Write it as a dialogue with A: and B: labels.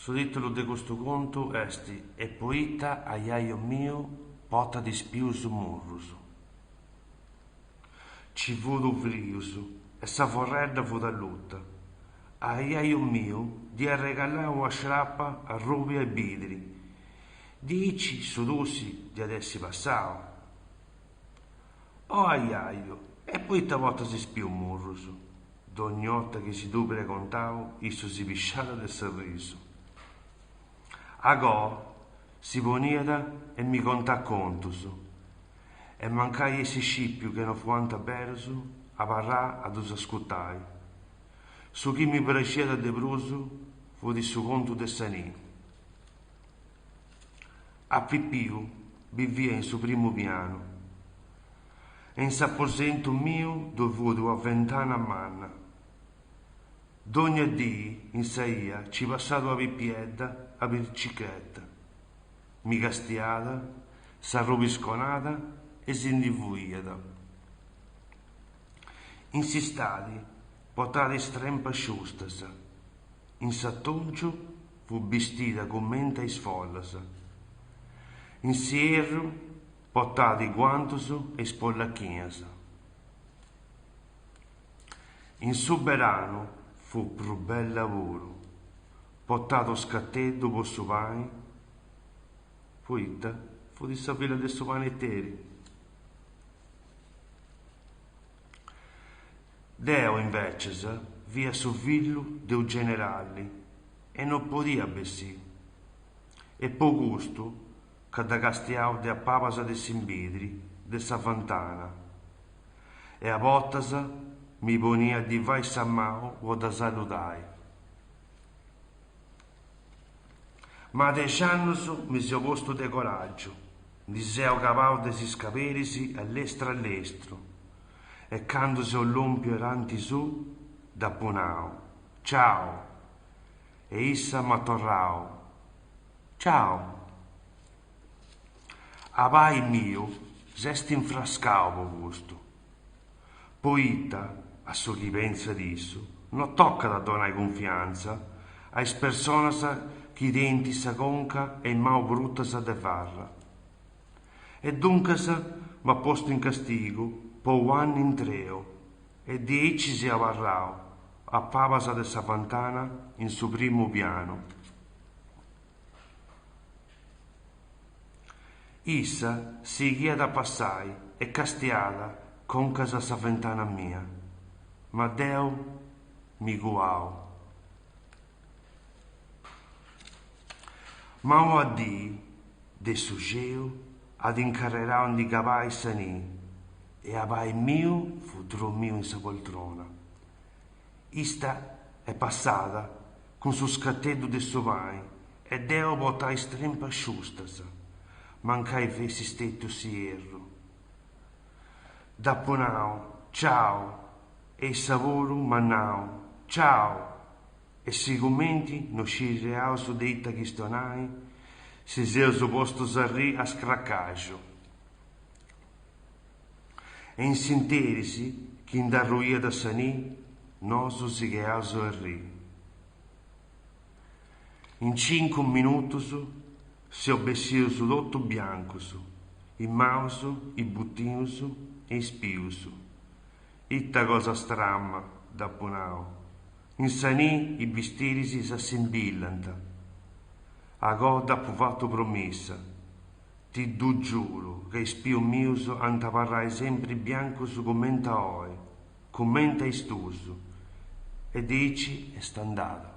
A: Su tìtulu de custu contu est E poita ajaju miu portat is pius murrus. Ci fut frius e sa forredda fut alluta. Ajaju miu dd'iat regalau una sciarpa arrùbia e bidri. Diaici su tussi dd'iat essi passau. Oh ajaju, e poita portas is pius murrus? Dogna 'orta chi si ddu pregontau issu si pisciat de s'arrisu. Agò si poniat e mi contàt contus e mancai essi scìpiu chi no fuant berus, abarrà a ddus ascurtai. Su chi mi praxiat de prus fut su contu de sa nì. A pipiu bivia in su primu pianu e in s'aposentu miu ddoi fut una ventana manna. Dogna dì in sa 'ia ci passàt una pipiedda a bicicreta. Mi castiàt, s'arrobisconàt e si ndi fuiat. In s'istadi portàt is trempas sciustas, in s'atòngiu fut bistida cumenti a is follas. In s'ierru portàt is guantus e is pollachinas. In su beranu fut prus bella puru, portàt u' scateddu po su pani, poita fut sa filla de su paneteri. Deu, invècias, fia su fillu de u' generali e no podia bessì. E po custu ca dda castiau de a pabas de s'imbidri de sa fantana e a bortas mi ponia a ddi fai sa manu po dda saludai. Ma a dex'annus mi seu postu de coràgiu, ndi seu cabau de is scaperis a lestru a lestru e candu seu lòmpiu aranti suu dd'apu nau, Ciao! E issa m'at torrau, Ciao! Abai miu s'est infrascau po custu, poita, a su chi pentzat issu, no tocat a donai cunfiantza a is personas chi tenint sa conca e is manus brutas de farra. E duncas m'at postu in castigu po u'annu intreu e diaici seu abarrau a pabas de sa fantana in su primu pianu. Issa sighiat a passai e castiàt concas a sa ventana mia, ma deu mi cuau. Ma una dì de su celu at incarrerau a ndi cabai sa nì e abai miu fut dromiu in sa poltrona. Issa est passada cun su scateddu de su pani e deu portà is trempas sciustas, mancai fessit stètiu s'ierru. Dd'apu nau ciao e issa puru m'at nau ciao e sigumenti no scidiaus de ita chistionai, si seus postus a arriri a scracaxu. E in s'interis chi nd'arruiat sa nì, nosu sighiaus a arriri. In cincu minutus seus bessius totu biancus, is manus, is butinus e is pius. Ita cosa strama, dd'apu nau. In sa nì is bistiris s'assimbillant. Agò dd'apu fatu promissa. Ti ddu giuru ca is pius mius ant a abarrai sempri biancus cumenti a oi, cumenti a is tuus. E diaici est andada.